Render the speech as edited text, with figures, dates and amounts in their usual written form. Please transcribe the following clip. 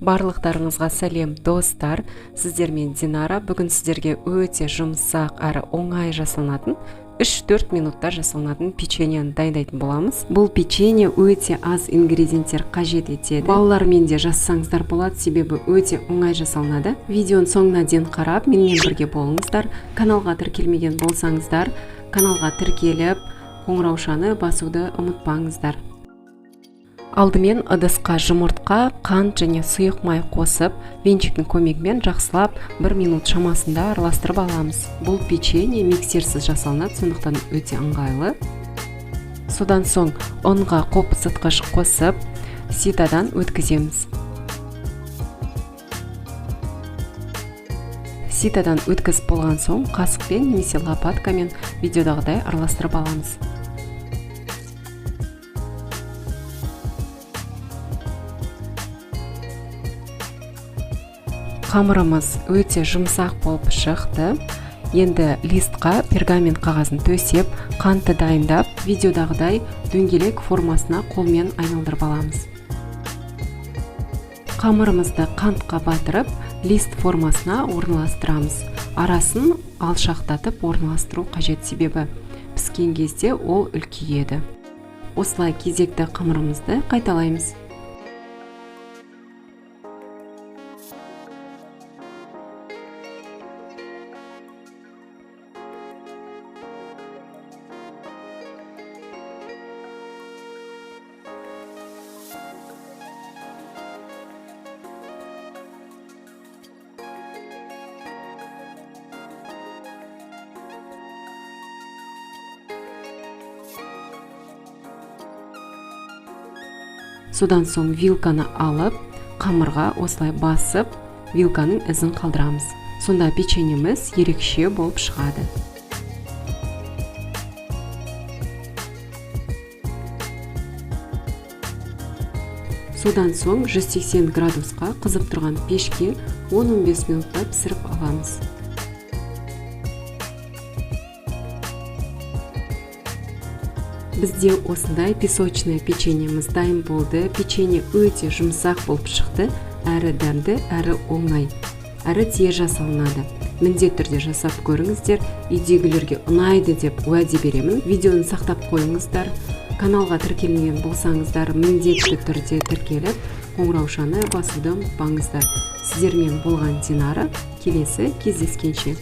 Барлықтарыңызға сәлем, достар! Сіздермен Динара. Бүгін сіздерге өте жұмсақ әрі оңай жасалынатын, 3-4 минутта жасалынатын печеньені дайындайтын боламыз. Бұл печенье өте аз ингредиенттер қажет етеді. Балалармен де жасасаңыздар болады, себебі өте оңай жасалынады. Видеоның соңына дейін қарап, менімен бірге болыңыздар. Каналға тіркелмеген болсаңыздар, каналға тіркеліп, қоңыраушаны басуды ұмытпаңыздар. Алдымен ыдысқа жұмыртқа, қант және сұйық май қосып, венчиктің көмегімен жақсылап 1 минут шамасында араластырып аламыз. Бұл печенье миксерсіз жасалынады, сондықтан өте ыңғайлы. Содан соң ұнға қопсытқыш қосып, ситадан өткіземіз. Ситадан өткізіп болған соң қасықпен немесе лопаткамен видеодағыдай араластырып аламыз. Қамырымыз өте жұмсақ болып шықты. Енді листқа пергамент қағазын төсеп, қантты дайындап, видеодағыдай дөңгелек формасына қолмен айналдырып аламыз. Қамырымызды қантқа батырып, лист формасына орналастырамыз. Арасын алшақтатып орналастыру қажет, себебі піскен кезде ол үлкейеді. Осылай кезекті қамырымызды қайталаймыз. Содан соң вилканы алып, қамырға осылай басып, вилканың ізін қалдырамыз. Сонда печеньеміз ерекше болып шығады. Содан соң 180 градусқа қызып тұрған пешке 10-15 минутта пісіріп аламыз. Бізде осындай песочное печеньеміз дайын болды. Печенье өте жұмсақ болып шықты, әрі дәмді, әрі оңай, әрі тез жасалынады. Міндетті түрде жасап көріңіздер, үйдегілерге ұнайды деп уәде беремін. Видеоны сақтап қойыңыздар. Каналға тіркелмеген болсаңыздар, міндетті түрде тіркеліп, қоңыраушаны басуды ұмытпаңыздар. Сіздермен болған Динара. Келесі кездескенше.